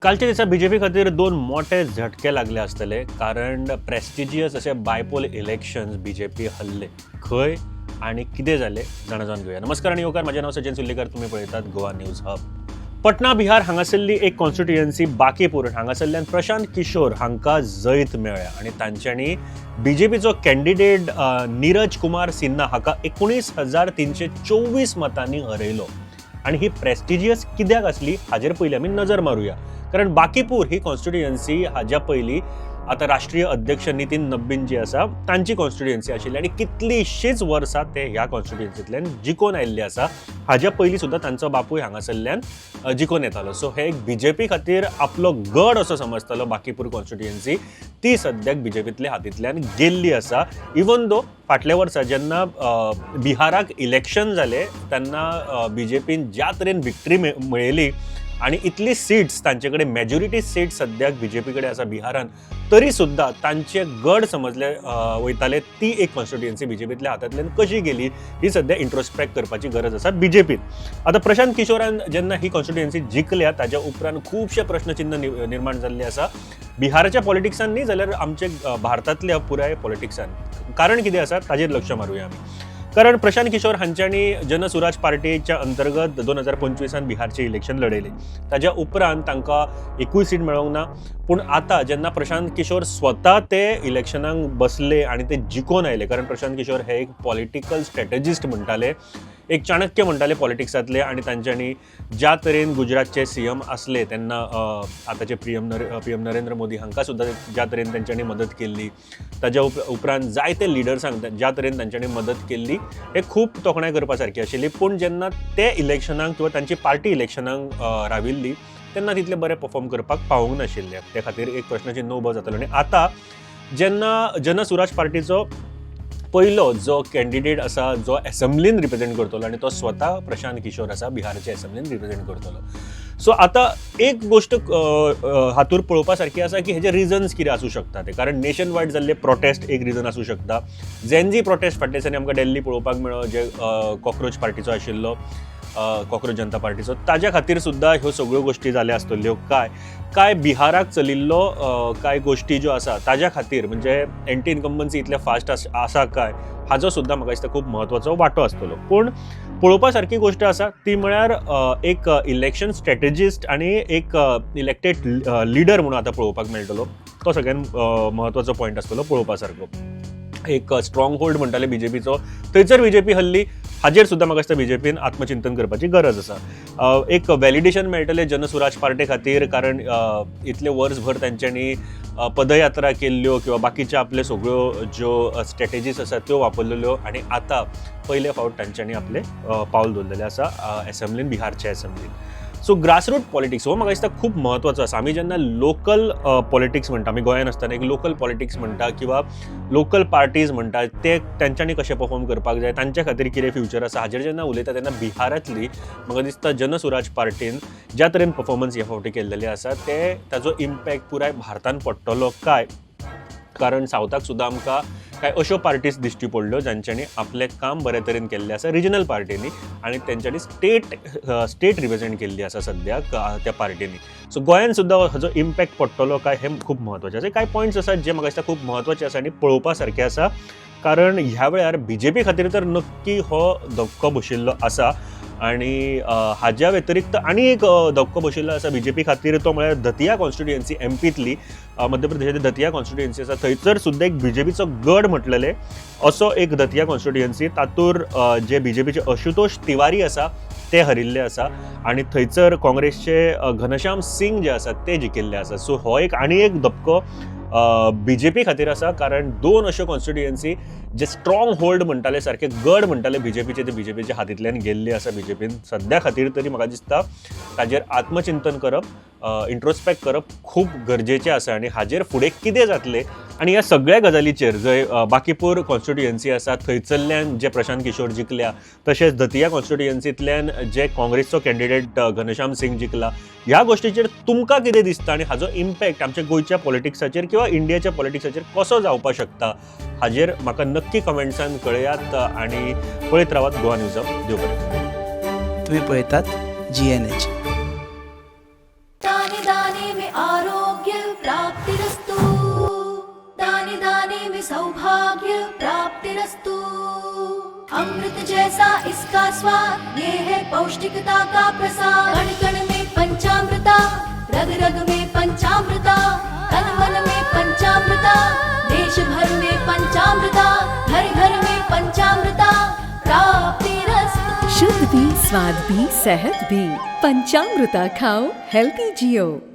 कालच्या दिसा बीजेपी खातीर दोन मोठे झटके लागले आसतले, कारण प्रेस्टिजियस असे बायपोल इलेक्शन्स बीजेपी हल्ले. खंय आनी कितें जालें, जाणा जावन घेवया. नमस्कार आनी येवकार. म्हजें नांव सचिन सुर्लीकर. तुमी पळयतात गोवा न्यूज हब. पटना, बिहार हांगासरली एक कॉन्स्टिट्युएन्सी बाकीपूर, हांगासरल्यान प्रशांत किशोर हांकां जैत मेळ्ळ्या आनी तांच्यांनी बीजेपीचो कॅन्डिडेट नीरज कुमार सिन्हा हाका 19,324 मतांनी हरयलो. आनी ही प्रेस्टिजियस कित्याक आसली, हाजेर पयलीं आमी नजर मारुया, कारण बाकीपूर ही कॉन्स्टिट्युएन्सी हाज्या पयलीं आतां राष्ट्रीय अध्यक्ष नितीन नब्बीन जी आसा तांची कॉन्स्टिट्युएन्सी आशिल्ली आनी कितलींशींच वर्सां ते ह्या कॉन्स्टिट्युएन्सींतल्यान जिखोन आयिल्ले आसा. हाज्या पयलीं सुद्दां तांचो बापूय हांगासरल्यान जिखोन येतालो. सो हे एक बीजेपी खातीर आपलो गड असो समजतालो बाकीपूर कॉन्स्टिट्युएन्सी. ती सद्याक बीजेपीतल्या हातींतल्यान गेल्ली आसा. इवन दो फाटल्या वर्सा जेन्ना बिहाराक इलेक्शन जालें तेन्ना बीजेपीन ज्या तरेन विक्ट्री मेळयली आनी इतली सीट्स तांचे कडेन, मेजॉरिटी सीट्स सद्याक बीजेपी कडेन आसा बिहारान, तरी सुद्दां तांचे गड समजले वयताले ती एक कॉन्स्टिट्युएन्सी बीजेपीतल्या हातांतल्यान कशी गेली, ही सद्या इंट्रोस्पेक्ट करपाची गरज आसा बीजेपीन. आतां प्रशांत किशोरान जेन्ना ही कॉन्स्टिट्युएन्सी जिखल्या, ताज्या उपरांत खुबशे प्रश्नचिन्ह निर्माण जाल्ले आसा, बिहाराच्या पॉलिटिक्सान न्ही जाल्यार आमचे भारतांतल्या पुराय पॉलिटिक्सान. कारण कितें आसा, ताजेर लक्ष मारुया आमी. कारण प्रशांत किशोर हांच्यांनी जनसुराज पार्टीच्या अंतर्गत 2025 बिहारचें इलेक्शन लढयलें. ताज्या उपरांत तांकां एकूय सीट मेळोंक ना. पूण आतां जेन्ना प्रशांत किशोर स्वता ते इलेक्शनाक बसले आनी ते जिखोन आयले, कारण प्रशांत किशोर हे एक पॉलिटिकल स्ट्रॅटजिस्ट म्हणटाले, एक चाणक्य म्हणटाले पॉलिटिक्सांतले. आनी तांच्यांनी ज्या तरेन गुजरातचे सीएम आसले तेन्ना आतांचे पीएम नरेंद्र मोदी हांकां सुद्दां ज्या तरेन तेंच्यांनी मदत केल्ली, ताज्या उपरांत जायते लिडर्सांक ज्या तरेन तांच्यांनी मदत केल्ली, हे खूब तोखणाय करपा सारकी आशिल्ली. पूण जेन्ना ते इलेक्शनाक किंवा तांची पार्टी इलेक्शनाक राविल्ली तेन्ना तितले बरें परफॉर्म करपाक पावूंक नाशिल्ले. ते खातीर एक प्रश्नचिन्ह उबो जातालो. आनी आतां जेन्ना जनसुराज पार्टीचो पयलो जो कॅन्डिडेट आसा, जो एसेंब्लीन रिप्रेझेंट करतलो आनी तो स्वता प्रशांत किशोर आसा, बिहारच्या एसेंब्लीन रिप्रेझेंट करतलो. सो आतां एक गोश्ट हातूर पळोवपा सारकी आसा की हेजे रिजन्स कितें आसूं शकता ते. कारण नेशन वायड जाल्ले प्रोटेस्ट एक रिजन आसूं शकता. जेनझी प्रोटेस्ट फाटल्या दिसांनी आमकां दिल्ली पळोवपाक मेळ्ळो, जे कॉक्रोच पार्टीचो आशिल्लो, कॉक्रोच जनता पार्टीचो, ताज्या खातीर सुद्दां ह्यो सगळ्यो गोश्टी जाल्या आसतल्यो काय, काय बिहाराक चलिल्लो कांय गोश्टी ज्यो आसा ताज्या खातीर, म्हणजे एंटी इन्कम्बन्सी इतले फास्ट आसा काय, हाजो सुद्दां म्हाका दिसता खूब म्हत्वाचो वांटो आसतलो. पूण पळोवपा सारकी गोश्ट आसा ती म्हळ्यार एक इलेक्शन स्ट्रॅटेजिस्ट आनी एक इलेक्टेड लिडर म्हणून आतां पळोवपाक मेळटलो, तो सगळ्यात म्हत्वाचो पॉयंट आसतलो पळोवपा सारको. एक स्ट्रॉंग होल्ड म्हणटाले बीजेपीचो, थंयसर बीजेपी हल्ली, हाजेर सुद्दां म्हाका दिसता बीजेपीन आत्मचिंतन करपाची गरज आसा. एक व्हॅलिडेशन मेळटलें जनसुराज पार्टी खातीर, कारण इतले वर्सभर तेंच्यांनी पदयात्रा केल्ल्यो किंवा बाकीच्यो आपल्यो सगळ्यो ज्यो स्ट्रॅटेजीस आसा त्यो वापरलेल्यो आनी आतां पयले फावट तांच्यांनी आपलें पावल दवरलेलें आसा एसेंब्लीन, बिहारच्या एसेंब्लीन. सो ग्रासरूट पॉलिटिक्स हो म्हाका दिसता खूब म्हत्वाचो आसा. आमी जेन्ना लोकल पॉलिटिक्स म्हणटा, आमी गोंयान आसतना एक लोकल पॉलिटिक्स म्हणटा किंवा लोकल पार्टीज म्हणटा, ते तेंच्यांनी कशें परफॉर्म करपाक जाय, तांच्या खातीर कितें फ्युचर आसा, हाजेर जेन्ना उलयता तेन्ना बिहारांतली म्हाका दिसता जनसुराज पार्टीन ज्या तरेन परफॉर्मन्स ह्या फावटी केल्लेले आसा, ते ताजो इम्पॅक्ट पुराय भारतान पडटलो काय? कारण सावथाक सुद्दां आमकां कांय अश्यो पार्टीज दिश्टी पडल्यो जांच्यांनी आपलें काम बरे तरेन केल्लें आसा रिजनल पार्टींनी आनी तेंच्यांनी स्टेट स्टेट रिप्रेझेंट केल्ली आसा सद्याक त्या पार्टींनी. सो गोंयान सुद्दां हाजो इम्पॅक्ट पडटलो काय, हें खूब म्हत्वाचें आसा. कांय पॉयंट्स आसात जे म्हाका दिसता खूब म्हत्वाचे आसा आनी पळोवपा सारके आसा, कारण ह्या वेळार बीजेपी खातीर तर नक्की हो धक्को बशिल्लो आसा. आनी हाज्या व्यतिरिक्त आनी एक धक्को बशिल्लो आसा बीजेपी खातीर, तो म्हळ्यार दतिया कॉन्स्टिट्युएन्सी. एमपीतली, मध्य प्रदेशांतली दतिया कॉन्स्टिट्युएन्सी आसा, थंयसर सुद्दां एक बीजेपीचो गड म्हटलेले असो एक दतिया कॉन्स्टिट्युएन्सी, तातूर जे बीजेपीचे आशुतोष तिवारी आसा ते हरिल्ले आसा आनी थंयसर काँग्रेसचे घनश्याम सिंग जे आसा ते जिखिल्ले आसा. सो हो एक आनी एक धपको बीजेपी खातीर आसा, कारण दोन अश्यो कॉन्स्टिट्युएन्सी जे स्ट्रॉंग होल्ड म्हणटाले, सारके गड म्हणटाले बीजेपीचे, ते बीजेपीच्या हातींतल्यान गेल्ले आसा. बीजेपीन सद्या खातीर तरी म्हाका दिसता ताजेर आत्मचिंतन करप, इंट्रोस्पेक्ट करप खूब गरजेचें आसा. आनी हाजेर फुडें कितें जातलें आनी ह्या सगळ्या गजालीचेर, जंय बाकीपूर कॉन्स्टिट्युएन्सी आसा थंयसरल्यान जे प्रशांत किशोर जिखल्या, तशेंच दतिया कॉन्स्टिट्युएन्सींतल्यान जे काँग्रेसचो कॅन्डिडेट घनश्याम सिंग जिखला, ह्या गोश्टीचेर तुमकां कितें दिसता आनी हाजो इम्पॅक्ट आमच्या गोंयच्या पॉलिटिक्साचेर किंवा इंडियाच्या पॉलिटिक्साचेर कसो जावपाक शकता, हाजेर म्हाका नक्की कमेंट्सान कळयात आनी पळयत रावात गोवा न्यूज हब. देव बरें. तुम्ही पळयतात जीएनएच. दानि दानि. सौभाग्य प्राप्तिरस्तु। अमृत जैसा इसका स्वाद, ये है पौष्टिकता का प्रसाद। कण कण में पंचामृता, रग रग में पंचामृता, तन मन में पंचामृता, देश भर में पंचामृता, घर घर में पंचामृता प्राप्तिरस्तु। शुद्ध भी, स्वाद भी, सेहत भी। पंचामृता खाओ, हेल्दी जियो।